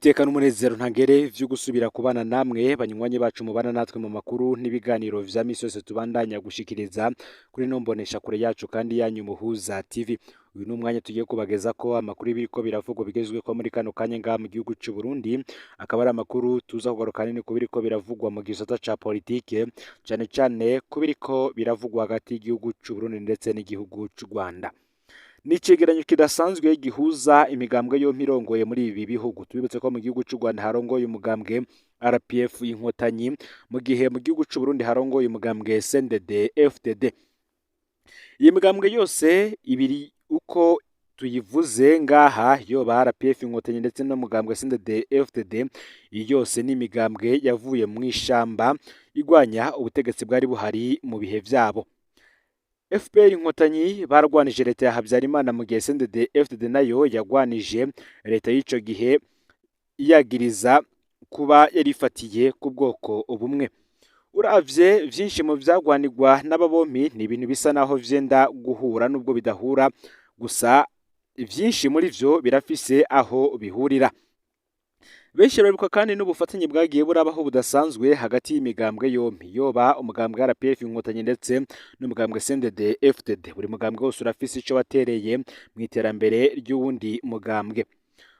Niteka n'umunezero ntangere vyo gusubira kubana namwe banywanyi bacu mubana natwe mu makuru n'ibiganiro vya misi yose tubandanya gushikiriza kuri ino mboneshakure yacu kandi yanyu Muhuza TV. Uyu ni umwanya tugiye kubagezako amakuru y'ibiriko biravugwa bigezweko muri kano kanya ngaha mu gihugu c'u Burundi, akaba ari amakuru tuza kugaruka hanini ku biriko biravugwa mu gisata ca politike, cane cane ku biriko biravugwa hagati y'igihugu c'u Burundi ndetse n'igihugu c'u Rwanda. Ni icegeranyo kidasanzwe gihuza imigambwe yompi irongoye muri ibi bihugu. Tubibutse ko mu gihugu c'u Rwanda harongoye umugambwe RPF Inkotanyi, mu gihe mu gihugu c'u Burundi harongoye umugambwe CNDD FDD. Iyi migambwe yose ibiri uko tuyivuze ngaha, yoba RPF Inkotanyi ndetse n'umugambwe CNDD FDD, iyi yose ni imigambwe yavuye mw'ishamba igwanya ubutegetsi bwari buhari mu bihe vyabo. FPR Inkotanyi baragwanije leta ya Habyarimana, mu gihe CNDD FDD nayo yagwanije leta y'ico gihe iyagiriza kuba yarifatiye ku bwoko bumwe. Uravye vyinshi mu vyagwanirwa n'aba bompi ni ibintu bisa naho vyenda guhura nubwo bidahura, gusa vyinshi muri vyo birafise aho bihurira. Benshi baribuka kandi n'ubufatanye bwagiye burabaho budasanzwe hagati y'imigambwe yompi, yoba umugambwe RPF Inkotanyi ndetse n'umugambwe CNDD FDD. Buri mugambwe wose urafise ico watereye mw'iterambere ry'uwundi mugambwe.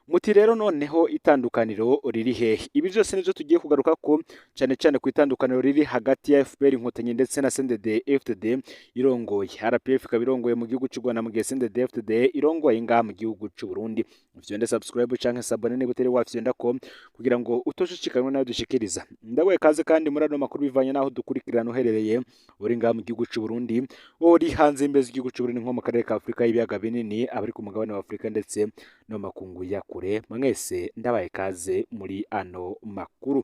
Muti rero noneho itandukaniro riri hehe? Ibi vyose nivyo tugiye kugarukako, cane cane ku itandukaniro riri hagati ya FPR Inkotanyi ndetse na CNDD FDD irongoye. RPF ikaba irongoye mu gihugu c'u Rwanda, mu gihe CNDD FDD irongoye ngaha mu gihugu c'u Burundi. Ufyonde subscribe canke s'abonner niba utari wafyondako kugira ngo utoshikanwe nayo dushikiriza. Ndaguhaye kaze kandi muri ano makuru bivanye n'aho dukurikirana uherereye, uri ngaha mu gihugu c'u Burundi, uri hanze y'imbibe z'igihugu c'u Burundi nko mu karere ka Afurika y'ibiyaga binini, abari ku mugabane wa Afurika ndetse no mu makungu ya kure, mwese ndabaye kaze muri ano makuru.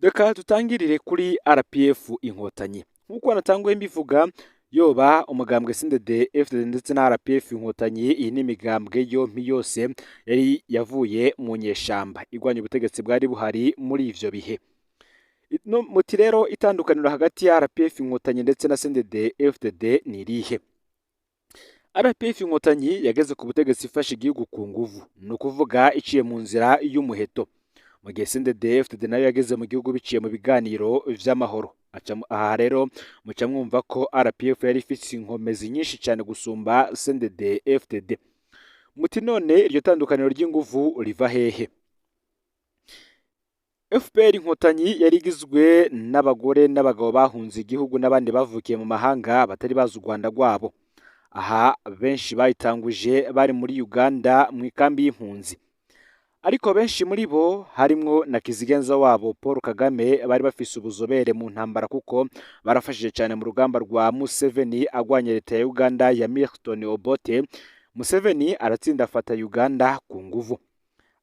Reka tutangirire kuri RPF Inkotanyi. Nk'uko natanguye mbivuga, yoba umugambwe CNDD FDD ndetse na RPF Inkotanyi, iyi ni imigambwe yompi yose yari yavuye mu nyeshamba igwanya ubutegetsi bwari buhari muri ivyo bihe. No, muti rero itandukaniro hagati ya RPF Inkotanyi ndetse na CNDD FDD ni irihe? RPF Inkotanyi yageze ku butegetsi ifashe igihugu ku nguvu, ni ukuvuga iciye mu nzira y'umuheto, mu gihe CNDD FDD nayo yageze mu gihugu biciye mu biganiro vy'amahoro. Aha rero muca mwumva ko RPF yari ifise inkomezi nyinshi cyane gusumba CNDD FDD. Muti none iryo tandukaniro ry'inguvu riva hehe? FPR Inkotanyi yari igizwe n'abagore n'abagabo bahunze igihugu n'abandi bavukiye mu mahanga batari bazi u Rwanda rwabo. Aha benshi bayitanguje bari muri Uganda mu ikambi y'impunzi. Ariko benshi muri bo, harimwo na kizigenza wabo Paul Kagame, bari bafise ubuzobere mu ntambara kuko barafashije cyane mu rugamba rwa Museveni agwanya leta ya Uganda ya Milton Obote. Museveni aratsinda, afata Uganda ku nguvu.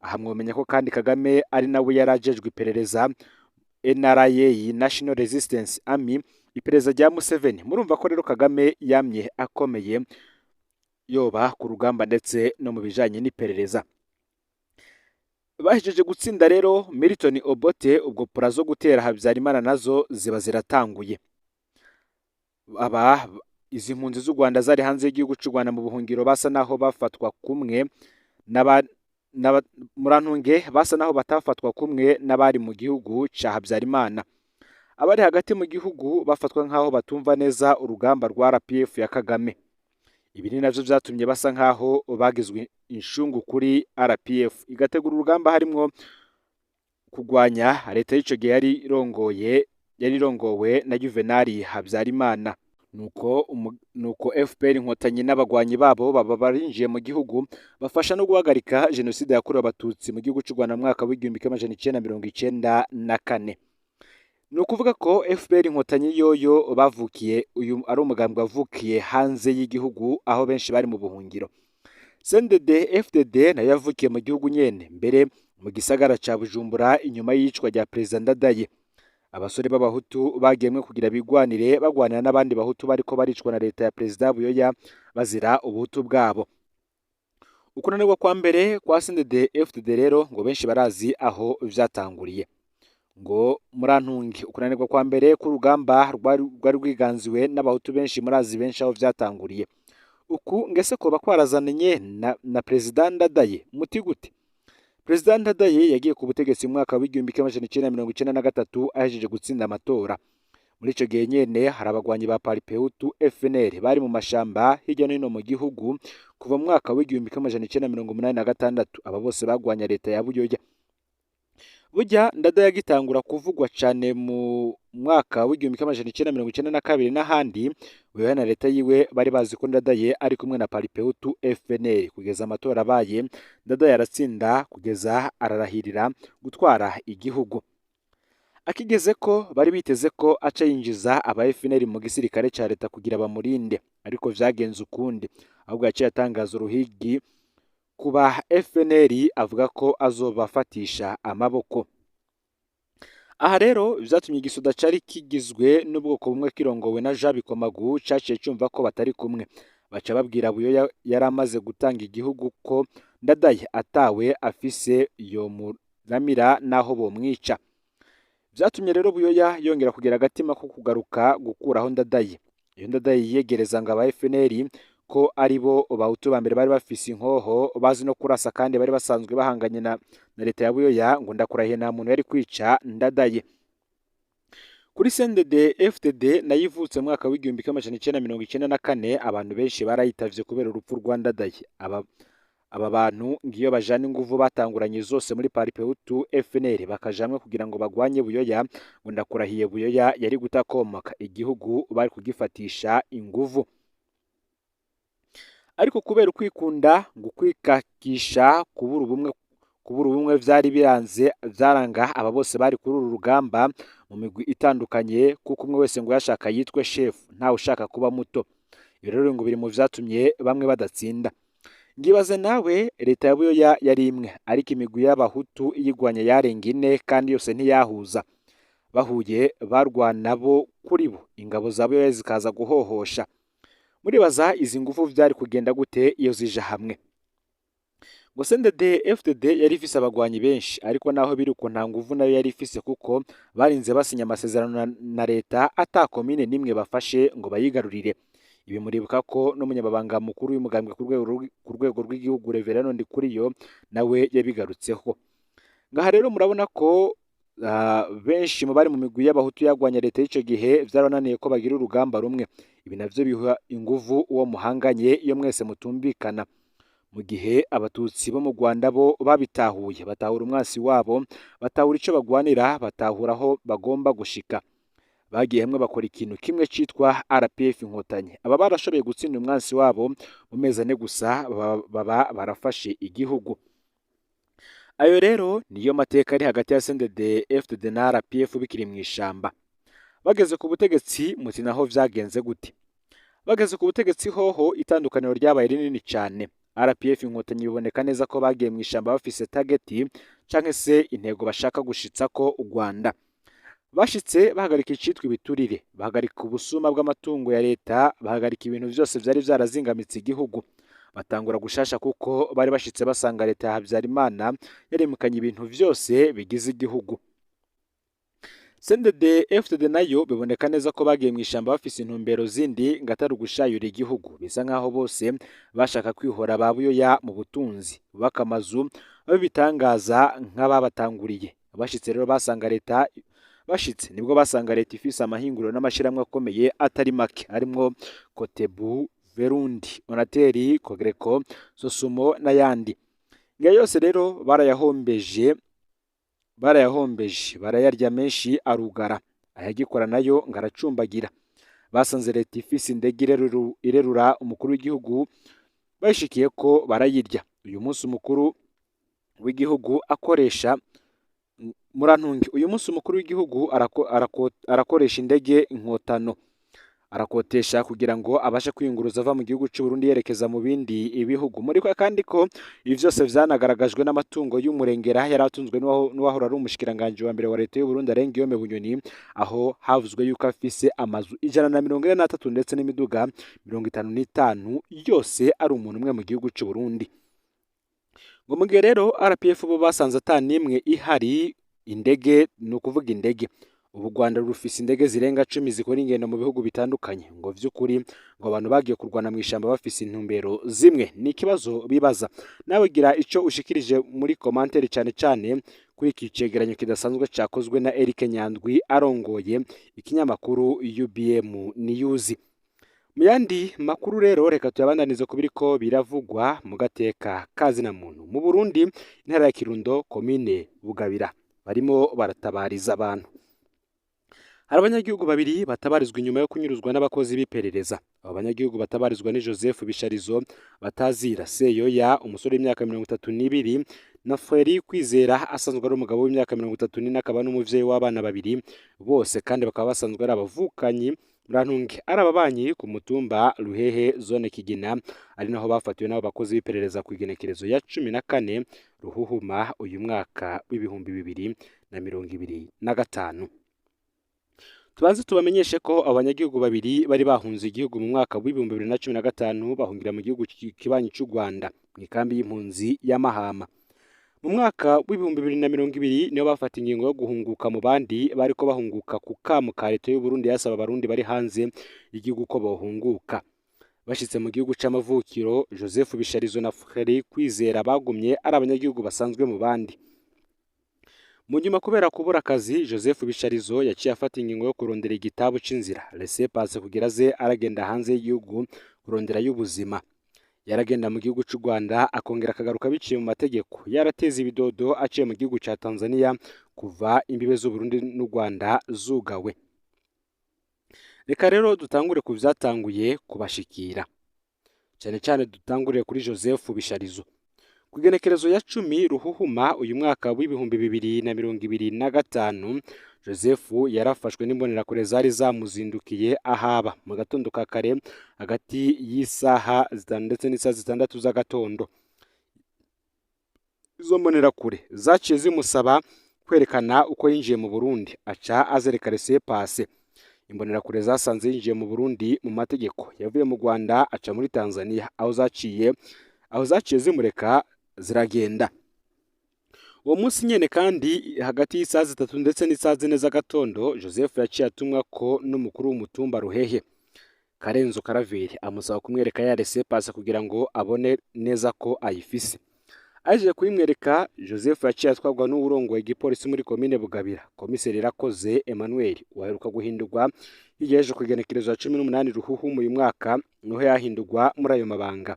Aha mwomenya ko kandi Kagame ari nawe yari ajejwe iperereza NRA, National Resistance Army, iperereza rya Museveni. Murumva ko rero Kagame yamye akomeye, yoba ku rugamba ndetse no mu bijanye n'iperereza. Bahejeje gutsinda rero Milton Obote, ubwo plan zo gutera Habyarimana nazo ziba ziratanguye. Aba izi mpunzi z'u Rwanda zari hanze y'igihugu cy'u Rwanda mu buhungiro basa naho bafatwa kumwe n'aba murantunge, basa naho batafatwa kumwe n'abari mu gihugu ca Habyarimana. Abari hagati mu gihugu bafatwa nk'aho batumva neza urugamba rwa RPF ya Kagame. Ibi ni navyo vyatumye basa nk'aho bagizwe inshungu kuri RPF, igategura urugamba harimwo kugwanya leta y'ico gihe yari irongowe na Juvenal Habyarimana. Nuko FPR Inkotanyi n'abagwanyi babo baba barinjiye mu gihugu, bafasha no guhagarika jenoside yakorewe Abatutsi mu gihugu cy'u Rwanda mu mwaka w'1994. Ni ukuvuga ko FPR Inkotanyi yoyo bavukiye, uyu ari umugambi wavukiye hanze y'igihugu aho benshi bari mu buhungiro. CNDD FDD nayo yavukiye mu gihugu nyene, mbere mu gisagara ca Bujumbura, inyuma y'iyicwa rya Perezida Ndadaye. Abasore b'Abahutu bagemwe kugira bigwanire, bagwanira n'abandi Bahutu bariko baricwa na leta ya Perezida Buyoya bazira ubuhutu bwabo. Ukunanirwa kwa mbere kwa CNDD FDD rero ngo benshi barazi aho vyatanguriye. Ngo murantunge, ukunanirwa kwa mbere k'urugamba rwari rwiganziwe n'Abahutu benshi, murazi benshi aho vyatanguriye. Uku ngese koba kwarazananye na Perezida Ndadaye. Muti gute? Perezida Ndadaye yagiye ku butegetsi mu mwaka w'1993 ahejeje gutsinda amatora. Muri ico gihe nyene hari abagwanyi ba Palipehutu FNL bari mu mashamba hirya no hino mu gihugu kuva mu mwaka w'1986. Aba bose bagwanya leta ya Buyoya. Burya Ndadaye agitangura kuvugwa cane mu mwaka w'1992 n'ahandi, Buyoya na leta yiwe bari bazi ko Ndadaye ari kumwe na Palipehutu FNL. Kugeza amatora abaye, Ndadaye aratsinda kugeza ararahirira gutwara igihugu. Akigeze ko bari biteze ko aca yinjiza aba FNL mu gisirikare ca leta kugira bamurinde, ariko vyagenze ukundi. Ahubwo yaciye atangaza uruhigi kuba FNL, avuga ko azobafatisha amaboko. Aha rero vyatumye igisoda cari kigizwe n'ubwoko bumwe kirongowe na Jean Bikomagu caciye cumva ko batari kumwe. Baca babwira Buyoya yari amaze gutanga igihugu ko Ndadaye atawe afise yomuramira naho bomwica. Vyatumye rero Buyoya yongera kugira agatima ko kugaruka gukuraho Ndadaye. Iyo Ndadaye yiyegereza ngo aba FNL ko ari bo bahutu ba mbere bari bafise inkoho, bazi no kurasa, kandi bari basanzwe bahanganye na leta ya Buyoya, ngo ndakurahiye nta muntu yari kwica Ndadaye. Kuri CNDD FDD nayo ivutse mu mwaka w'1994, abantu benshi barayitavye kubera urupfu rwa Ndadaye. Aba bantu ngiyo bajana inguvu batanguranye zose muri Palipehutu FNL bakajamwe kugira ngo bagwanye Buyoya, ngo ndakurahiye Buyoya yari gutakomaka igihugu bari kugifatisha inguvu. Ariko kubera ukwikunda, ngo kwikakisha, kubura ubumwe vyari biranze vyaranga aba bose bari kuri uru rugamba mu migwi itandukanye, kuko umwe wese ngo yashaka yitwe chef, ntawe ushaka kuba muto. Ibi rero ngo biri mu vyatumye bamwe badatsinda. Ngibaze nawe, leta ya Buyoya yari imwe, ariko imigwi y'abahutu iyigwanya yarenga ine, kandi yose ntiyahuza. Bahuye barwana bo kuri bo, ingabo za Buyoya zikaza guhohosha. Muribaza izi nguvu vyari kugenda gute iyo zija hamwe? Ngo CNDD FDD yari ifise abagwanyi benshi, ariko naho biri uko nta nguvu nayo yari ifise, kuko barinze basinya amasezerano na leta ata komine nimwe bafashe ngo bayigarurire. Ibi muribuka ko n'umunyamabanga mukuru w'umugambwe ku rwego rw'igihugu, Reverend Ndikuriyo, nawe yabigarutseho. Ngaha rero murabona ko benshi mu bari mu migwi y'abahutu yagwanya leta y'ico gihe vyarananiye ko bagira urugamba rumwe. Ibi navyo biha inguvu uwo muhanganye iyo mwese mutumvikana. Mu gihe abatutsi bo mu Rwanda bo babitahuye, batahura umwansi wabo, batahura ico bagwanira, batahura aho bagomba gushika. Bagiye hamwe bakora ikintu kimwe citwa RPF Inkotanyi. Aba barashoboye gutsinda umwansi wabo mu mezi 4 gusa, baba barafashe igihugu. Ayo rero niyo mateka ari hagati ya CNDD FDD na RPF bikiri mu ishamba. Bageze ku butegetsi, muti naho vyagenze gute? Bageze ku butegetsi hoho itandukaniro ryabaye rinini cane. RPF Inkotanyi biboneka neza ko bagiye mu ishamba bafise target canke se intego bashaka gushitsako u Rwanda. Bashitse bahagarika icitwa ibiturire, bahagarika ubusuma bw'amatungo ya leta, bahagarika ibintu vyose vyari vyarazingamitse igihugu. Batangura gushasha, kuko bari bashitse basanga leta ya Habyarimana yarimukanye ibintu vyose bigize igihugu. CNDD FDD nayo biboneka neza ko bagiye mu ishamba bafise intumbero zindi, ngo atari ugushayura igihugu. Bisa nkaho bose bashaka kwihora ba Buyoya mu butunzi, bubaka amazu babitangaza nk'ababatanguriye. Bashitse rero basanga leta, bashitse nibwo basanga leta ifise amahinguriro n'amashirahamwe akomeye atari make, harimwo Cotebu, Verundi, Onatel, Cogeco, Sosumo n'ayandi. Ngayo yose rero barayahombeje, barayarya menshi arugara, ayagikora nayo ngo aracumbagira. Basanze leta ifise indege irerura umukuru w'igihugu, bayishikiye ko barayirya. Uyu munsi umukuru w'igihugu akoresha, murantunge, uyu munsi umukuru w'igihugu arakoresha indege inkotano, arakotesha kugira ngo abashe kwiyunguruza ava mu gihugu cy'u Burundi yerekeza mu bindi ibihugu. Muri ko kandi ko ibi vyose vyanagaragajwe n'amatungo y'umurengera yari atunzwe n'uwahora ari umushikiranganji wa mbere wa leta y'u Burundi, Alain Guillaume Bunyoni, aho havuzwe yuko afise amazu 143 ndetse n'imiduga 55, yose ari umuntu umwe mu gihugu cy'u Burundi. Ngo mu gihe rero RPF bo basanze ata n'imwe ihari, indege, ni ukuvuga indege Ubu Rwanda rufise indege zirenga 10 zikora ingendo mu bihugu bitandukanye. Ngo vy'ukuri ngo abantu bagiye kurwana mu ishamba bafise intumbero zimwe? Ni ikibazo bibaza. Nawe gira ico ushikirije muri commentaire, cane cane kuri iki cegeranyo kidasanzwe cakozwe na Eric Nyandwi arongoye ikinyamakuru UBM News. Mu yandi makuru rero, reka tuyabandanize ku biriko biravugwa mu gateka kazina muntu mu Burundi. Intara ya Kirundo, komine Bugabira, barimo baratabariza abantu. Hari abanyagihugu babiri batabarizwa inyuma yo kunyuruzwa n'abakozi b'iperereza. Abo banyagihugu batabarizwa ni Joseph Bisharizo batazira Seyoya, umusore w'imyaka 32, na Freri Kwizera asanzwe ari umugabo w'imyaka 34, akaba n'umuvyeyi w'abana babiri. Bose kandi bakaba basanzwe ari abavukanyi, Murantunge, ari ababanyi ku mutumba Ruhehe, zone Kigina, ari naho bafatiwe n'abo bakozi b'iperereza ku igenekerezo ya 14 Ruhuhuma uyu mwaka w'2025. Tubanze tubamenyeshe ko abanyagihugu babiri bari bahunze igihugu mu mwaka w'2015, bahungira mu gihugu kibanyi c'u Rwanda mu ikambi y'impunzi ya Mahama. Mu mwaka w'2020 niho bafata ingingo yo guhunguka mu bandi bariko bahunguka ku kamo ka leta y'u Burundi yasaba abarundi bari hanze y'igihugu ko bohunguka. Bashitse mu gihugu c'amavukiro, Joseph Bisharizo na Freri Kwizera bagumye ari abanyagihugu basanzwe mu bandi. Mu nyuma, kubera kubura akazi, Joseph Bisharizo yaciye afata ingingo yo kurondera igitabu c'inzira, laissez-passer, kugira aze aragenda hanze y'igihugu kurondera y'ubuzima. Yaragenda mu gihugu c'u Rwanda akongera akagaruka biciye mu mategeko, yarateze ibidodo aciye mu gihugu ca Tanzania kuva imbibe z'u Burundi n'u Rwanda zugawe. Reka rero dutangure ku vyatanguye kubashikira, cane cane dutangurire kuri Joseph Bisharizo. Ku igenekerezo ya 10 Ruhuhuma uyu mwaka w'2025, Joseph yarafashwe n'imbonerakure zari zamuzindukiye ahaba mu gatondo ka kare, hagati y'isaha 5 ndetse n'isaha 6 z'agatondo. Izo mbonerakure zaciye zimusaba kwerekana uko yinjiye mu Burundi, aca azereka laissez-passer. Imbonerakure zasanze yinjiye mu Burundi mu mategeko, yavuye mu Rwanda aca muri Tanzania, aho zaciye zimureka ziragenda. Uwo munsi nyene kandi, hagati y'isaha 3 ndetse n'isaha 4 z'agatondo, Joseph yaciye atumwa ko n'umukuru w'umutumba Ruhehe, Karenzo Karaveri, amusaba kumwereka ya laissez-passer kugira ngo abone neza ko ayifise. Aje kuyimwereka, Joseph yaciye atwarwa n'uwurongoye igipolisi muri komine Bugabira, komiseri Irakoze Emmanuel, waheruka guhindurwa hirya y'ejo ku igenekerezo ya 18 Ruhuhuma uyu mwaka, niho yahindurwa muri ayo mabanga.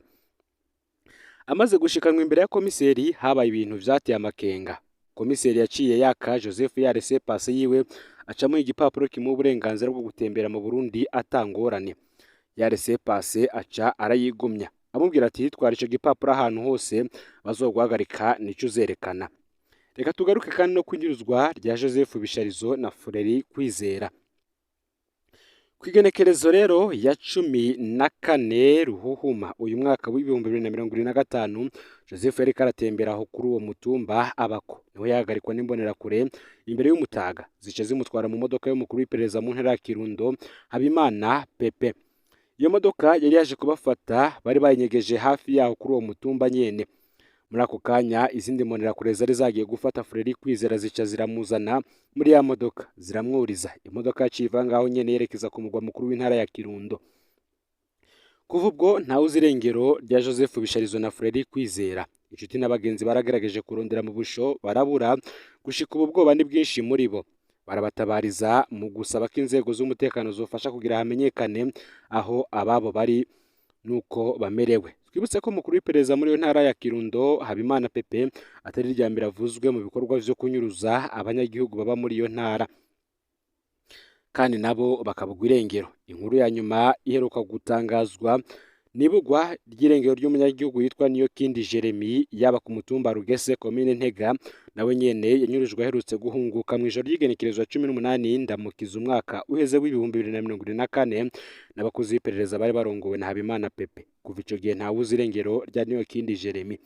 Amaze gushikanwa imbere ya komiseri, habaye ibintu vyateye amakenga. Komiseri yaciye yaka Joseph ya laissez-passer yiwe, acamuha igipapuro kimuha uburenganzira bwo gutembera mu Burundi atangorane. Ya laissez-passer aca arayigumya, amubwira ati: "Twara ico gipapuro, ahantu hose bazoguhagarika nico uzerekana." Reka tugaruke kandi no kwinyuruzwa rya Joseph Bisharizo na Freri Kwizera. Ku igenekerezo rero ya 14 Ruhuhuma uyu mwaka w'2025, Joseph yariko aratembera aho kuri uwo mutumba abako, niho yahagarikwa n'imbonerakure imbere y'umutaga, zica zimutwara mu modoka y'umukuru w'iperereza mu ntara ya Kirundo, Habimana Pepe. Iyo modoka yari yaje kubafata bari bayinyegeje hafi yaho kuri uwo mutumba nyene. Muri ako kanya, izindi mbonerakure zari zagiye gufata Freri Kwizera zica ziramuzana muri ya modoka, ziramwuriza. Imodoka yaciye iva ngaho nyene yerekeza ku mugwa mukuru w'intara ya Kirundo. Kuva ubwo ntawe uzi irengero rya Joseph Bisharizo na Freri Kwizera. Inshuti n'abagenzi baragerageje kurondera mu busho barabura. Gushika ubu ubwoba ni bwinshi muri bo. Barabatabariza mu gusaba ko inzego z'umutekano zofasha kugira hamenyekane aho ababo bari nuko bamerewe. Twibutse ko umukuru w'iperereza muri iyo ntara ya Kirundo, Habimana Pepe, atari irya mbere avuzwe mu bikorwa vyo kunyuruza abanyagihugu baba muri iyo ntara kandi nabo bakabugwa irengero. Inkuru ya nyuma iheruka gutangazwa nibugwa ry'irengero ry'umunyagihugu yitwa Niyokindi Jeremy, yaba ku mutumba Rugese, komine Ntega. Nawe nyene yanyurujwe aherutse guhunguka mu ijoro ry'igenekerezo 18 Ndamukiza umwaka uheze w'2024 n'abakozi b'iperereza bari barongowe na Habimana Pepe. Kuva ico gihe ntawuzi irengero rya Niyokindi Jeremy.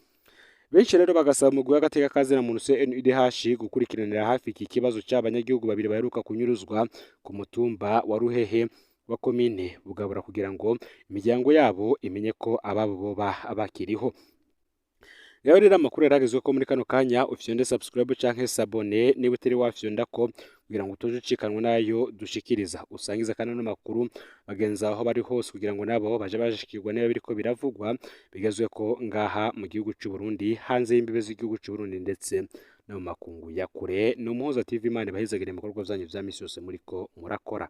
Benshi rero bagasaba umugwi w'agateka kazina muntu CNIDH gukurikiranira hafi iki kibazo c'abanyagihugu babiri baheruka kunyuruzwa ku mutumba wa Ruhehe wa komine Bugabura, kugira ngo imiryango yabo imenye ko ababo boba bakiriho. Rero amakuru yaragezwe ko muri kano kanya, ufyonde subscribe canke s'abonner niba utari wafyonda ko, kugira ngo utoje ucikanwa nayo dushikiriza. Usangiza kandi ano makuru bagenzi aho bari hose kugira ngo nabo baje bashikirwa niba biriko biravugwa bigezweko ngaha mu gihugu c'u Burundi, hanze y'imbibe z'igihugu c'u Burundi ndetse no mu makungu ya kure. Ni Umuhuza TV, Imana ibahezagire mu bikorwa vyanyu vya misi yose muriko murakora.